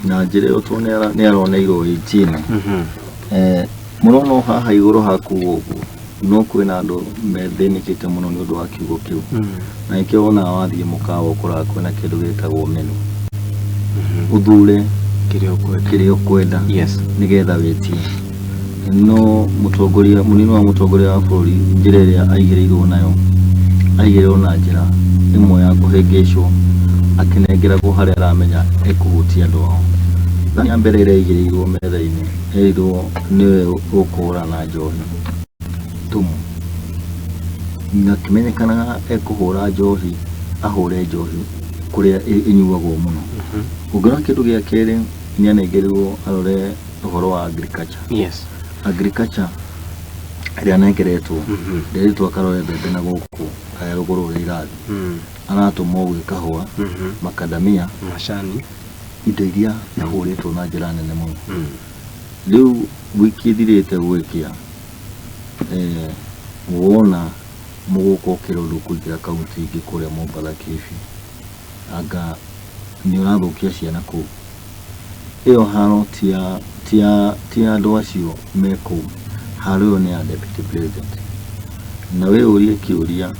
Na njĩra ĩyo tondũ nĩ aroneirwo 18. Mũrona o haha igũrũ hakuo ũguo no kwĩna andũ methĩnĩkĩte mũno nĩ ũndũ wa kiugo kĩu, na nĩkĩo wonaga wathiĩ mũkawa ũkoraga kwĩna kĩndũ gĩtagwo menu, ũthure kĩrĩa ũkwenda, kĩrĩa ũkwenda, nĩgetha wĩtie. No mũtongoria, mũnini wa mũtongoria wa bũrũri, njĩra ĩrĩa aigĩrĩirwo nayo, aigĩrĩirwo na njĩra ĩmwe ya kũhĩngĩcwo, akĩnengeragwo harĩa aramenya ekũhutia andũ ao. Thani ya mbere ĩrĩa aigĩrĩirwo metha-inĩ, erirwo nĩwe ũkũhũra na njohi thumu, na kĩmenyekanaga ekũhũra njohi, ahũre njohi kũrĩa ĩnyuagwo mũno. Ũngĩrora kĩndũ gĩa kerĩ, nĩ anengerirwo arore ũhoro wa agriculture. Agriculture ĩrĩa anengeretwo, nderĩtwo akarore mbembe na gũkũ rũgũrũ ũrĩa irathiĩ. Aratũmwo gwĩ kahũa, makadamia, macani, indo iria ihũrĩtwo na njĩra nene mũno. Rĩu wiki ĩthirĩte gwĩkĩa wona mũgũka ũkĩrwo kũingĩra kaunti ingĩ kũrĩa Mombatha, Kilifi, anga nĩ ũrathũkia ciana kũu. Ĩyo haro ti ya andũ acio me kũu, haro ĩyo nĩ ya deputy president. Na wĩyũrie kĩũria,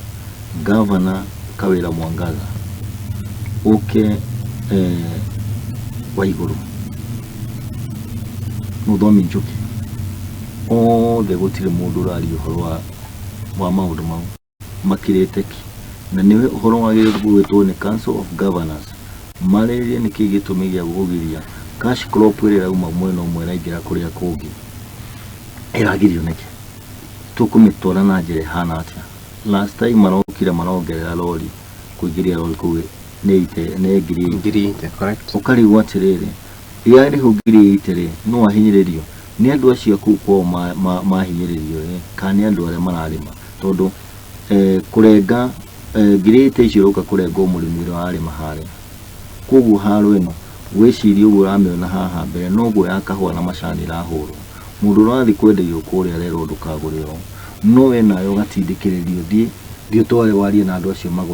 Gavana Kawĩra Mwangaza, ũke Waigũrũ, Mũthomi Njuki, othe gũtirĩ mũndũ ũraria ũhoro wa maũndũ mau, makirĩte ki. Na nĩwe ũhoro wagĩrĩirwo gwĩtwo nĩ Council of Governors, marĩrĩrie nĩkĩ gĩtũmi gĩa kũgiria cash crop ĩrĩa ĩrauma mwena ũmwe ĩraingĩra kũrĩa kũngĩ ĩragirio nĩkĩ, tũkũmĩtwara na njĩra ĩhana atĩa. Last time marokire marongerera rori, kũingĩria rori kũu nĩ 80, nĩ 80,000. 80,000, correct. Ũkarigwo atĩrĩrĩ, yarĩhwo 80,000 rĩ, no ahinyĩrĩrio nĩ andũ acio kũu kwao mahinyĩrĩrio ĩ, kana nĩ andũ arĩa mararĩma? Tondũ kũrenga 80,000 icio ũroka kũrengwo mũrĩmi ũrĩa warĩma harĩa. Koguo haro ĩno wĩcirie ũguo ũramĩona haha mbere noguo ya kahũa na macani ĩrahũrwo. Mũndũ ũrathiĩ kwenderio kũrĩa arerwo ndũkagũre ũũ, no we nawe ũgatindĩkĩrĩrio thiĩ, thiĩ ũtware warie na andũ acio magũre.